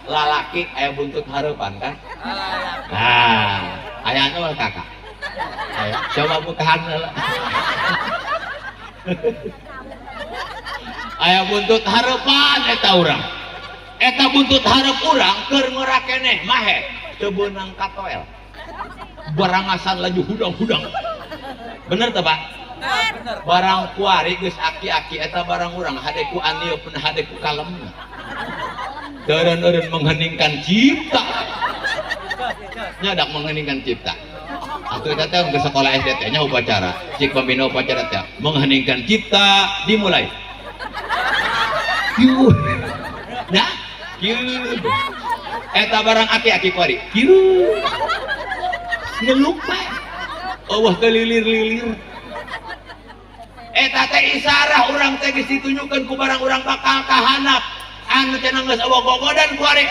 Lalaki aya buntut hareupan kan? Nah, aya anu kakak. Aya, coba bukaan heula. Aya buntut hareupan eta urang. Eta buntut hareup urang keur ngora keneh mahe teu beunang katoel. Barangasan laju hudang-hudang. Bener teu, Pak? Barang kuari geus aki-aki eta barang urang hade ku anieup hade ku kalemna. Eureun-eureun mengheningkan cipta. Nyadak mengheningkan cipta. Atuh eta teh ke sekolah SD teh nya upacara. Cik pembina upacara teh mengheningkan cipta dimulai. Yuh. Nah, kieu. Eta barang aki-aki kuari. Kieu. Ngeluk bae. Eueuh teh lilir-lilir. Eta teh isarah urang teh geus ditunjukkeun ku barang urang bakal kahanap. Anu cenah geus eueuh gogodan kuari.